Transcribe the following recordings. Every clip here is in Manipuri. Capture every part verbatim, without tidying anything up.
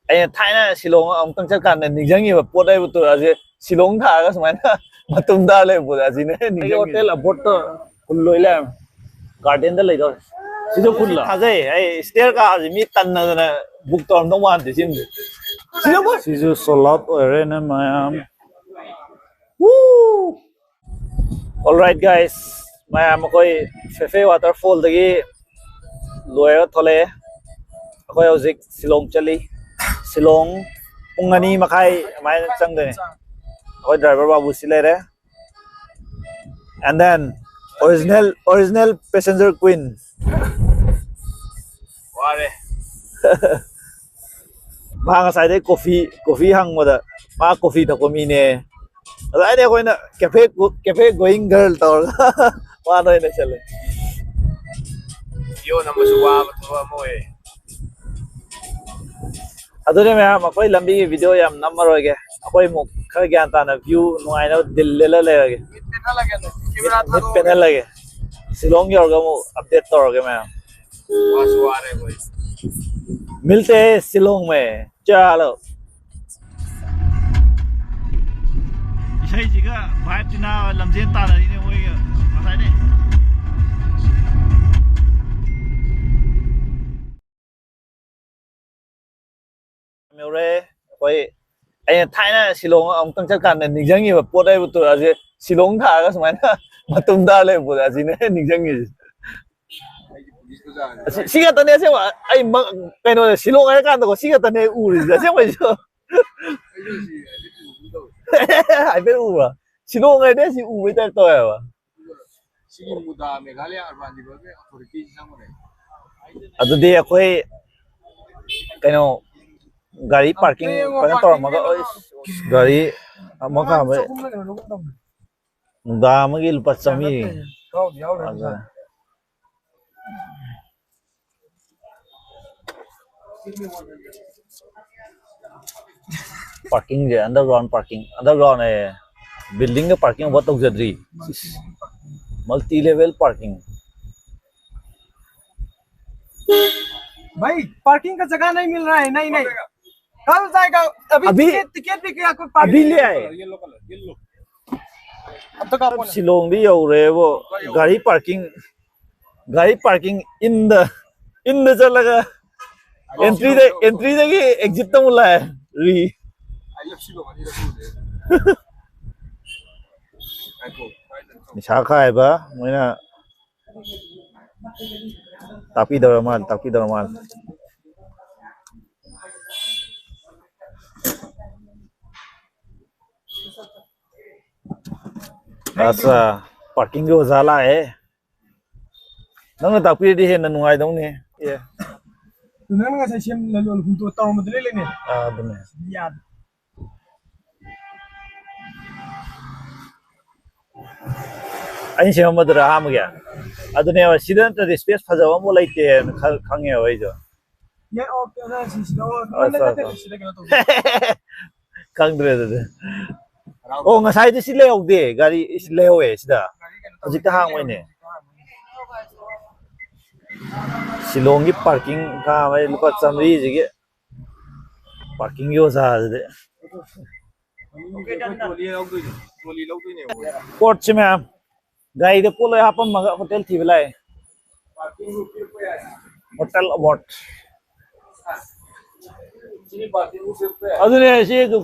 ꯑꯩꯅ ꯊꯥꯏꯅ ꯁꯤꯂꯣꯡ ꯑꯃꯨꯛꯇꯪ ꯆꯠꯀꯥꯟꯗ ꯅꯤꯡꯁꯤꯡꯉꯤꯕ ꯄꯣꯠ ꯍꯥꯏꯕꯨ ꯇꯨ ꯑꯁꯤ ꯁꯤꯂꯣꯡ ꯊꯥꯔꯒ ꯁꯨꯃꯥꯏꯅ ꯃꯇꯨꯝ ꯇꯥꯔ ꯂꯩꯕ ꯄꯣꯠ ꯑꯁꯤꯅꯦ ꯑꯩꯒꯤ ꯅꯤꯡꯁꯤꯡꯉꯤꯁꯦ꯫ ꯍꯣꯇꯦꯜ ꯑꯕꯣꯠꯇꯣ ꯐꯨꯜ ꯂꯣꯏ ꯂꯩꯔꯝꯃꯦ꯫ ꯒꯥꯔꯗꯦꯟꯗ ꯂꯩꯗꯧꯔꯦ꯫ ꯁꯤꯁꯨ ꯐꯨꯜꯂ? ꯊꯥꯖꯩ꯫ ꯑꯩ ꯁ꯭ꯇꯦꯌꯔ ꯀꯥꯁꯦ ꯃꯤ ꯇꯟꯅꯗꯅ ꯕꯨꯛ ꯇꯧꯔꯝꯗꯧ ꯃꯥꯟꯗꯦ ꯁꯤꯝꯗꯤ꯫ ꯁꯤꯁꯨ ꯁꯣꯜ ꯑꯥꯎꯠ ꯑꯣꯏꯔꯦꯅꯦ ꯃꯌꯥꯝ꯫ Woo! Alright guys, ꯃꯌꯥꯝ ꯑꯩꯈꯣꯏ ꯐꯦꯐꯦ ꯋꯥꯇꯔꯐꯣꯜꯗꯒꯤ ꯂꯣꯏꯔꯒ ꯊꯣꯛꯂꯛꯑꯦ꯫ ꯑꯩꯈꯣꯏ ꯍꯧꯖꯤꯛ ꯁꯤꯂꯣꯡ ꯆꯠꯂꯤ꯫ ꯁꯤꯂꯣꯡ ꯄꯨꯡ ꯑꯅꯤ ꯃꯈꯥꯏ ꯑꯗꯨꯃꯥꯏꯅ ꯆꯪꯗꯣꯏꯅꯦ꯫ ꯑꯩꯈꯣꯏ ꯗ꯭ꯔꯥꯏꯚꯔ ꯕꯥꯕꯨ ꯁꯤ ꯂꯩꯔꯦ꯫ And then original, original passenger queen. ꯋꯥꯔꯦ꯫ ꯃꯥ ꯉꯁꯥꯏꯗꯩ ꯀꯣꯐꯤ, ꯀꯣꯐꯤ ꯍꯪꯕꯗ ꯃꯥ ꯀꯣꯐꯤ ꯊꯛꯄ ꯃꯤꯅꯦ꯫ ꯑꯗꯨꯗꯩꯗꯤ ꯑꯩꯈꯣꯏꯅ cafe, cafe going girl ꯇꯧꯔꯒ ꯃꯥꯅ ꯑꯣꯏꯅ ꯆꯠꯂꯦ꯫ ꯌꯣꯟ ꯑꯃꯁꯨ ꯋꯥꯕ ꯊꯕꯛ ꯑꯃ ꯑꯣꯏꯔꯦ꯫ ꯑꯗꯨꯅꯦ ꯃꯌꯥꯝ, ꯑꯩꯈꯣꯏ ꯂꯝꯕꯤꯒꯤ video ꯌꯥꯝ ꯅꯝꯃꯔꯣꯏꯒꯦ꯫ ꯑꯩꯈꯣꯏ ꯑꯃꯨꯛ ꯈꯔ ꯒ꯭ꯌꯥꯟ ꯇꯥꯅ view ꯅꯨꯡꯉꯥꯏꯅꯕ ꯗꯤꯜ ꯂꯦꯜꯂ ꯂꯩꯔꯒꯦ꯫ ꯃꯤꯠ ꯄꯦꯟꯍꯜꯂꯒꯦ꯫ ꯃꯤꯠ ꯄꯦꯟꯍꯜꯂꯒꯦ꯫ ꯁꯤꯂꯣꯡ ꯌꯧꯔꯒ ꯑꯃꯨꯛ update ꯇꯧꯔꯒꯦ ꯃꯌꯥꯝ꯫ ꯋꯥꯁꯨ ꯋꯥꯔꯦ ꯑꯩꯈꯣꯏ꯫ मिलते हैं शिलोंग में। चलो। ꯏꯁꯩꯁꯤꯒ vibe ꯇꯤꯅ ꯂꯝꯖꯦꯟ ꯇꯥꯟꯅꯔꯤꯅꯦ ꯃꯣꯏꯒ ꯉꯁꯥꯏꯗꯩ꯫ ꯌꯧꯔꯦ꯫ ꯑꯩꯈꯣꯏ, ꯑꯩꯅ ꯊꯥꯏꯅ ꯁꯤꯂꯣꯡ ꯑꯃꯨꯛꯇꯪ ꯆꯠꯀꯥꯟꯗ ꯅꯤꯡꯁꯤꯡꯉꯤꯕ ꯄꯣꯠ ꯍꯥꯏꯕꯨ ꯇꯨ ꯑꯁꯤ ꯁꯤꯂꯣꯡ ꯊꯥꯔꯒ ꯁꯨꯃꯥꯏꯅ ꯃꯇꯨꯝ ꯇꯥꯔ ꯂꯩꯕ ꯄꯣꯠ ꯑꯁꯤꯅꯦ ꯅꯤꯡꯁꯤꯡꯉꯤꯁꯦ꯫ ꯑꯁꯤ, ꯁꯤ ꯈꯛꯇꯅꯦ ꯑꯁꯦꯡꯕ ꯑꯩ ꯃ-, ꯀꯩꯅꯣꯗ ꯁꯤꯂꯣꯡ ꯍꯥꯏꯔꯀꯥꯟꯗꯀꯣ ꯁꯤ ꯈꯛꯇꯅꯦ ꯎꯔꯤꯁꯦ ꯑꯁꯦꯡꯕꯩꯁꯨ꯫ ꯍꯥꯏꯐꯦꯠ ꯎꯕ꯭ꯔꯥ? ꯁꯤꯂꯣꯡ ꯍꯥꯏꯗꯤ ꯑꯁꯤ ꯎꯕꯩ ꯇꯥꯏꯞ ꯇꯧꯋꯦꯕ꯫ ꯁꯤꯒꯤ ꯃꯨꯗꯥ ꯃꯦꯘꯥꯂꯌꯥ ꯑꯔꯕꯥꯟ ꯗꯤꯚꯂꯞꯃꯦꯟ ꯑꯣꯊꯣꯔꯤꯇꯤꯁꯤ ꯆꯪꯉꯨꯔꯦ꯫ ꯑꯗꯨꯗꯤ ꯑꯩꯈꯣꯏ ꯀꯩꯅꯣ ꯒꯥꯔꯤ parking ꯐꯖꯅ ꯇꯧꯔꯝꯃꯒ, ꯑꯁ, ꯒꯥꯔꯤ ꯑꯃ ꯈꯥꯝꯕꯩ ꯃꯨꯗꯥ ꯑꯃꯒꯤ ꯂꯨꯄꯥ ꯆꯥꯝꯃꯔꯤ꯫ Parkingꯁꯦ underground parking, underground ꯑꯦ, buildingꯗ parking ꯑꯃ ꯇꯧꯖꯗ꯭ꯔꯤ꯫ Multi level parking. भाई, पार्किंग का जगह नहीं मिल रहा है। नहीं, नहीं। कहाँ जाएगा? अभी अभी, टिकट, टिकट भी क्या कोई पागल अभी ले है? आए। अब तो कहाँ पहुंचा? शिलोंग भी ꯌꯧꯔꯦꯕꯣ꯫ गाड़ी पार्किंग, गाड़ी parking in the, in the ꯆꯠꯂꯒ ꯑꯦꯟꯇ꯭ꯔꯤꯗ, ꯑꯦꯟꯇ꯭ꯔꯤꯗꯒꯤ ꯑꯦꯛꯖꯤꯠꯇ ꯑꯃꯨꯛ ꯂꯥꯛꯑꯦ꯫ ꯔꯤ꯫ ꯅꯤꯁꯥ ꯈꯥꯏꯕ ꯃꯣꯏꯅ ꯇꯥꯛꯄꯤꯗꯧꯔ ꯃꯥꯜꯂꯦ, ꯇꯥꯛꯄꯤꯗꯧꯔ ꯃꯥꯜꯂꯦ꯫ ꯑꯠꯆꯥ, ꯄꯥꯔꯀꯤꯡꯒꯤ ꯑꯣꯖꯥ ꯂꯥꯛꯑꯦ꯫ ꯅꯪꯅ ꯇꯥꯛꯄꯤꯔꯗꯤ ꯍꯦꯟꯅ ꯅꯨꯡꯉꯥꯏꯗꯧꯅꯤ꯫ ꯑꯦ꯫ ꯑꯗꯨ ꯅꯪꯅ ꯉꯁꯥꯏ ꯁꯦꯝ-, ꯍꯨꯟꯗꯣꯛ-, ꯇꯧꯔꯝꯕꯗꯨ ꯂꯣꯏ ꯂꯩꯅꯦ꯫ ꯑꯥ, ꯑꯗꯨꯅꯦ꯫ ꯌꯥꯗꯦ꯫ ꯑꯩꯅ ꯁꯦꯝꯃꯝꯕꯗꯨꯔ ꯑꯍꯥꯟꯕꯒꯤ? ꯑꯗꯨꯅꯦꯕ, ꯁꯤꯗ ꯅꯠꯇ꯭ꯔꯗꯤ ꯁ꯭ꯄꯦꯁ ꯐꯖꯕ ꯑꯃꯐꯥꯎ ꯂꯩꯇꯦꯅ ꯈ-, ꯈꯪꯉꯦꯕ ꯑꯩꯁꯨ꯫ ꯌꯥ, ꯑꯣꯀꯦ, ꯑꯣꯖꯥ, ꯁꯤꯁꯤꯗ, ꯑꯣ, ꯑꯠꯆꯥ, ꯅꯠꯇꯦ, ꯅꯠꯇꯦ, ꯑꯠꯆꯥ꯫ ꯁꯤꯗ ꯀꯩꯅꯣ ꯇꯧꯗꯦ꯫ ꯈꯪꯗ꯭ꯔꯦ ꯑꯗꯨꯗꯤ꯫ ꯑꯣ, ꯉꯁꯥꯏꯗꯤ ꯁꯤ ꯂꯩꯍꯧꯗꯦ, ꯒꯥꯔꯤ ꯁꯤ ꯂꯩꯍꯧꯋꯦ ꯁꯤꯗ꯫ ꯍꯧꯖꯤꯛꯇ ꯍꯥꯡꯕꯩꯅꯦ꯫ ꯁꯤꯂꯣꯡꯒꯤ ꯄꯥꯔꯀꯤꯡ ꯈꯥ ꯑꯃ ꯂꯨꯄꯥ ꯆꯥꯝꯃꯔꯤꯁꯤꯒꯤ ꯄꯥꯔꯀꯤꯡꯒꯤ ꯑꯣꯖꯥꯁꯤꯗꯤ꯫ ꯄꯣꯠꯁꯤ ꯃꯌꯥꯝ ꯒꯥꯔꯤꯗ ꯄꯣꯠ ꯂꯣꯏ ꯍꯥꯞꯄꯝꯃꯒ ꯍꯣꯇꯦꯜ ꯊꯤꯕ ꯂꯥꯛꯑꯦ꯫ ꯍꯣꯇꯦꯜ ꯑꯕꯣꯠ꯫ ꯑꯗꯨꯅꯦ ꯁꯤ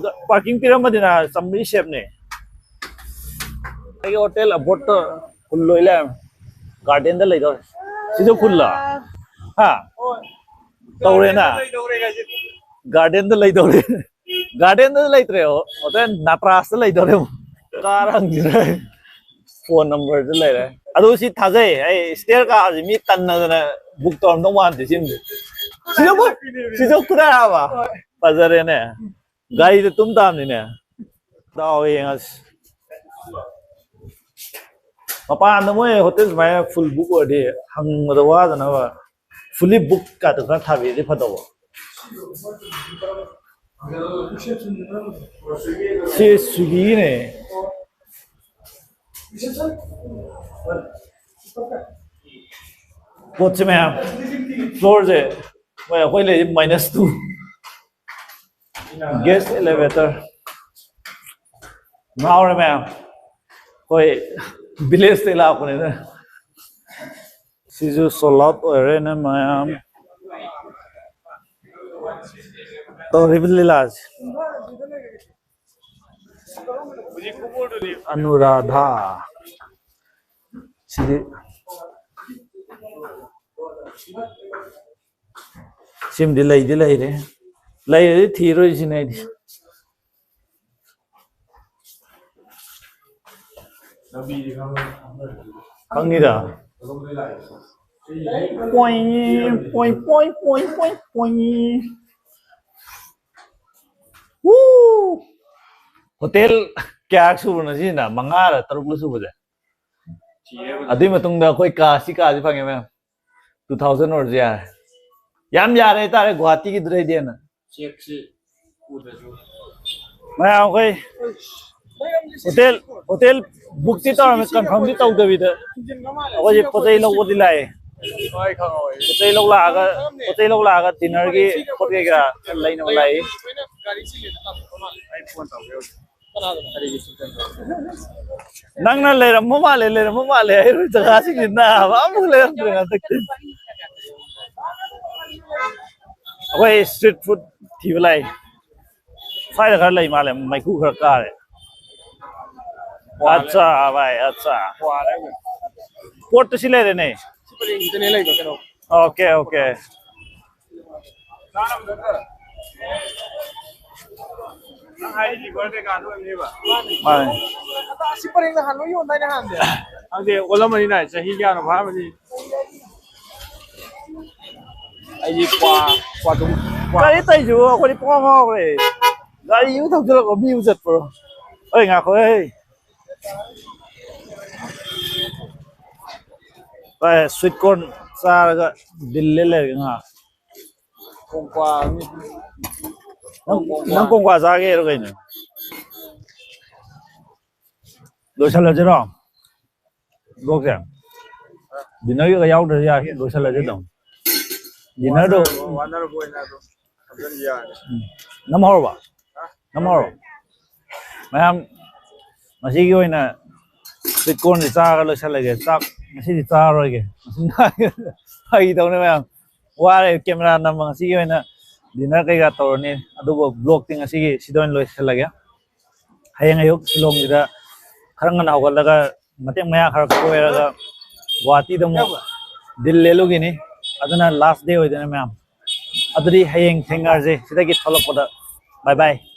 ꯄꯥꯔꯀꯤꯡ ꯄꯤꯔꯝꯃꯗꯤꯅ ꯆꯥꯝꯃꯔꯤ ꯁꯦꯞꯅꯦ꯫ ꯑꯩꯒꯤ ꯍꯣꯇꯦꯜ ꯑꯕꯣꯠꯇꯣ ꯐꯨꯜ ꯂꯣꯏ ꯂꯩꯔꯝꯃꯦ꯫ ꯒꯥꯔꯗꯦꯟꯗ ꯂꯩꯗꯧꯔꯦ꯫ ꯁꯤꯁꯨ ꯐꯨꯜꯂ? ꯍꯥ? ꯇꯧꯔꯦꯅ? ꯒꯥꯔꯗꯦꯟꯗ ꯂꯩꯗꯧꯔꯦ꯫ ꯒꯥꯔꯗꯦꯟꯗ ꯂꯩꯇ꯭ꯔꯦ, ꯍꯣꯇꯦꯜ ꯅꯥꯇ꯭ꯔꯥꯁꯇ ꯂꯩꯗꯧꯔꯦ ꯑꯃꯨꯛ꯫ ꯀꯥꯔ ꯍꯪꯁꯤꯔ? ꯐꯣꯟ ꯅꯝꯕꯔꯁꯨ ꯂꯩꯔꯦ꯫ ꯑꯗꯨ ꯁꯤ ꯊꯥꯖꯩ꯫ ꯑꯩ ꯁ꯭ꯇꯦꯌꯔ ꯀꯥꯕꯁꯤ ꯃꯤ ꯇꯟꯅꯗꯅ ꯕꯨꯛ ꯇꯧꯔꯝꯗꯧ ꯃꯥꯟꯗꯦ ꯁꯤꯃꯗꯤ꯫ ꯁꯤꯁꯨ, ꯁꯤꯁꯨ ꯈꯨꯗꯥ ꯍꯥꯕ? ꯐꯖꯔꯦꯅꯦ꯫ ꯒꯥꯔꯤꯗ ꯇꯨꯝ ꯇꯥꯕꯅꯤꯅꯦ꯫ ꯗꯥꯎ ꯌꯦꯡꯉꯁꯤ꯫ ꯃꯄꯥꯟꯗ ꯃꯣꯏ ꯍꯣꯇꯦꯜ ꯁꯨꯃꯥꯏꯅ ꯐꯨꯜ ꯕꯨꯛ ꯑꯣꯏꯔꯗꯤ ꯍꯪꯕꯗ ꯋꯥꯗꯅꯕ ꯐꯨꯜꯂꯤ ꯕꯨꯛ ꯀꯥꯇꯣ ꯈꯔ ꯊꯥꯕꯤꯔꯗꯤ ꯐꯗꯧꯕ꯫ ꯁꯤ ꯁ꯭ꯋꯤꯒꯤꯅꯦ꯫ ꯄꯣꯠꯁꯦ ꯃꯌꯥꯝ, ꯐ꯭ꯂꯣꯔꯁꯦ ꯃꯣꯏ ꯑꯩꯈꯣꯏ ꯂꯩꯔꯤ ꯃꯥꯏꯅꯁ ꯇꯨ꯫ Guest elevator. ꯉꯥꯎꯔꯦ ꯃꯌꯥꯝ꯫ ꯑꯩꯈꯣꯏ village ꯇꯩ ꯂꯥꯛꯄꯅꯤꯅ꯫ ꯁꯤꯁꯨ sold out ꯑꯣꯏꯔꯦꯅ ꯃꯌꯥꯝ ꯇꯧꯔꯤꯕ ꯂꯤꯂꯥꯁꯦ꯫ ꯑꯅꯨꯔꯥꯙꯥ꯫ ꯁꯤꯗꯤ ꯁꯤꯃꯗꯤ ꯂꯩꯗꯤ ꯂꯩꯔꯦ꯫ ꯂꯩꯔꯗꯤ ꯊꯤꯔꯣꯏ ꯁꯤꯅꯦ ꯑꯩꯗꯤ꯫ ꯈꯪꯅꯤꯗ꯫ ꯄꯣꯏ, ꯄꯣꯏ, ꯄꯣꯏ꯫ ꯋꯨ! ꯍꯣꯇꯦꯜ ꯀꯌꯥꯔꯛ ꯁꯨꯕꯅꯣ ꯁꯤꯅ? ꯃꯉꯥꯔ ꯇꯔꯨꯛꯂ ꯁꯨꯕꯁꯦ? ꯑꯗꯨꯏ ꯃꯇꯨꯡꯗ ꯑꯩꯈꯣꯏ ꯀꯥ, ꯁꯤ ꯀꯥꯁꯤ ꯐꯪꯉꯦ, ꯃꯌꯥꯝ꯫ Two thousand ꯑꯣꯏꯔꯁꯨ ꯌꯥꯔꯦ꯫ ꯌꯥꯝ ꯌꯥꯔꯦ ꯍꯥꯏꯇꯥꯔꯦ, ꯒꯨꯍꯥꯇꯤꯒꯤꯗꯨꯗꯩꯗꯤ ꯍꯦꯟꯅ꯫ ꯆꯦꯛꯁꯤ ꯎꯗ꯭ꯔꯁꯨ꯫ ꯃꯌꯥꯝ ꯑꯩꯈꯣꯏ ꯍꯣꯇꯦꯜ, ꯍꯣꯇꯦꯜ bookꯇꯤ ꯇꯧꯔꯝꯃꯦ, confirmꯗꯤ ꯇꯧꯗꯕꯤꯗ꯫ ꯑꯩꯈꯣꯏꯁꯦ ꯄꯣꯠ ꯆꯩ ꯂꯧꯕꯗꯤ ꯂꯥꯛꯑꯦ꯫ ꯄꯣꯠ ꯆꯩ ꯂꯧ ꯂꯥꯛꯑꯒ, ꯄꯣꯠ ꯆꯩ ꯂꯧ ꯂꯥꯛꯑꯒ dinnerꯒꯤ ꯄꯣꯠ ꯀꯩꯀꯥ ꯂꯩꯅꯕ ꯂꯥꯛꯏ꯫ ꯅꯪꯅ ꯂꯩꯔꯝꯕ ꯃꯥꯜꯂꯦ, ꯂꯩꯔꯝꯕ ꯃꯥꯜꯂꯦ ꯍꯥꯏꯔꯣꯏ, ꯖꯒꯥꯁꯤꯡꯁꯤ ꯅꯥꯕ ꯑꯃꯐꯥꯎ ꯂꯩꯔꯝꯗ꯭ꯔꯦ ꯍꯟꯗꯛꯇꯤ꯫ ꯑꯩꯈꯣꯏ street food ꯊꯤꯕ ꯂꯥꯛꯏ꯫ ꯁ꯭ꯋꯥꯏꯗ ꯈꯔ ꯂꯩ ꯃꯥꯜꯂꯦ, ꯃꯩꯈꯨ ꯈꯔ ꯀꯥꯔꯦ꯫ ꯑꯠꯆꯥ ꯚꯥꯏ, ꯑꯠꯆꯥ꯫ ꯄꯣꯠꯇꯨ ꯁꯤ ꯂꯩꯔꯦꯅꯦ꯫ ꯁꯤ ꯄꯔꯦꯡꯁꯤꯗꯅꯦ ꯂꯩꯕ ꯀꯩꯅꯣ꯫ Okay, okay꯫ ꯅꯪ ꯍꯥꯏꯔꯤꯁꯤ ꯕꯔ ꯀꯩꯀꯥꯗꯣ ꯑꯣꯏꯔꯝꯅꯦꯕ꯫ ꯃꯥꯅꯦ꯫ ꯑꯁꯤ ꯄꯔꯦꯡꯗ ꯍꯥꯟꯕ ꯌꯣꯟꯗꯥꯏꯅꯦ ꯍꯥꯟꯗꯤ? ꯈꯪꯗꯦ, ꯑꯣꯜꯂꯝꯃꯅꯤꯅ, ꯆꯍꯤ ꯀꯌꯥꯅꯣ ꯐꯥꯔꯝꯃꯅꯤ꯫ ꯑꯩꯗꯤ ꯀ꯭ꯋꯥ, ꯀ꯭ꯋꯥ ꯑꯗꯨꯝ, ꯀ꯭ꯋꯥ꯫ ꯀꯔꯤ ꯇꯧꯔꯤꯁꯤꯕꯣ? ꯑꯩꯈꯣꯏꯗꯤ ꯄꯨꯡꯉꯥꯎ ꯉꯥꯎꯈ꯭ꯔꯦ꯫ ꯒꯥꯔꯤ ꯑꯃ ꯊꯧꯖꯤꯜꯂꯛꯄ, ꯃꯤ ꯑꯃ ꯆꯠꯄ꯭ꯔꯣ? ꯑꯩ ꯉꯥꯏꯈꯣ, ꯍꯦ꯫ ꯚꯥꯏ, sweet corn ꯆꯥꯔꯒ ꯗꯤꯜ ꯂꯦꯜ ꯂꯩꯔꯒꯦ ꯉꯥꯏꯍꯥꯛ꯫ ꯀꯣꯡꯀ꯭ꯋꯥ ꯑꯅꯤ꯫ ꯅꯪ, ꯅꯪ ꯀꯣꯡꯀ꯭ꯋꯥ ꯆꯥꯒꯦ ꯍꯥꯏꯔꯣ ꯀꯩꯅꯣ? ꯂꯣꯏꯁꯜꯂꯁꯤꯔꯣ? ꯕ꯭ꯂꯣꯛꯁꯦ꯫ Dinnerꯒ ꯌꯥꯎꯗ꯭ꯔꯁꯨ ꯌꯥꯏ, ꯂꯣꯏꯁꯜꯂꯁꯦ ꯑꯗꯨꯝ꯫ Dinnerꯗꯣ ꯋꯥꯅꯔꯕ ꯑꯣꯏꯅ ꯑꯗꯨꯝ꯫ ꯐꯖꯅ ꯌꯥꯅꯤ꯫ ꯎꯝ꯫ ꯅꯝꯍꯧꯔꯕ? ꯅꯝꯍꯧꯔꯣ꯫ ꯃꯌꯥꯝ, ꯉꯁꯤꯒꯤ ꯑꯣꯏꯅ sweet cornꯁꯦ ꯆꯥꯔꯒ ꯂꯣꯏꯁꯤꯜꯂꯒꯦ꯫ ꯆꯥꯛ ꯉꯁꯤꯗꯤ ꯆꯥꯔꯔꯣꯏꯒꯦ꯫ ꯐꯥꯒꯤ ꯇꯧꯅꯦ ꯃꯌꯥꯝ꯫ ꯋꯥꯔꯦ camera ꯅꯝꯕ꯫ ꯉꯁꯤꯒꯤ ꯑꯣꯏꯅ dinner ꯀꯩꯀꯥ ꯇꯧꯔꯅꯤ꯫ ꯑꯗꯨꯕꯨ vlogꯇꯤ ꯉꯁꯤꯒꯤ ꯁꯤꯗ ꯑꯣꯏꯅ ꯂꯣꯏꯁꯤꯜꯂꯒꯦ꯫ ꯍꯌꯦꯡ ꯑꯌꯨꯛ ꯁꯤꯂꯣꯡꯒꯤꯗ ꯈꯔ ꯉꯟꯅ ꯍꯧꯒꯠꯂꯒ ꯃꯇꯦꯛ ꯃꯌꯥ ꯈꯔ ꯀꯣꯏꯔꯒ ꯒꯨꯍꯥꯇꯤꯗ ꯑꯃꯨꯛ ꯗꯤꯜ ꯂꯦꯜꯂꯨꯈꯤꯅꯤ꯫ ꯑꯗꯨꯅ last day ꯑꯣꯏꯗꯣꯏꯅꯦ ꯃꯌꯥꯝ꯫ ꯑꯗꯨꯗꯤ ꯍꯌꯦꯡ ꯊꯦꯡꯅꯔꯁꯦ ꯁꯤꯗꯒꯤ ꯊꯣꯛꯂꯛꯄꯗ꯫ Bye bye꯫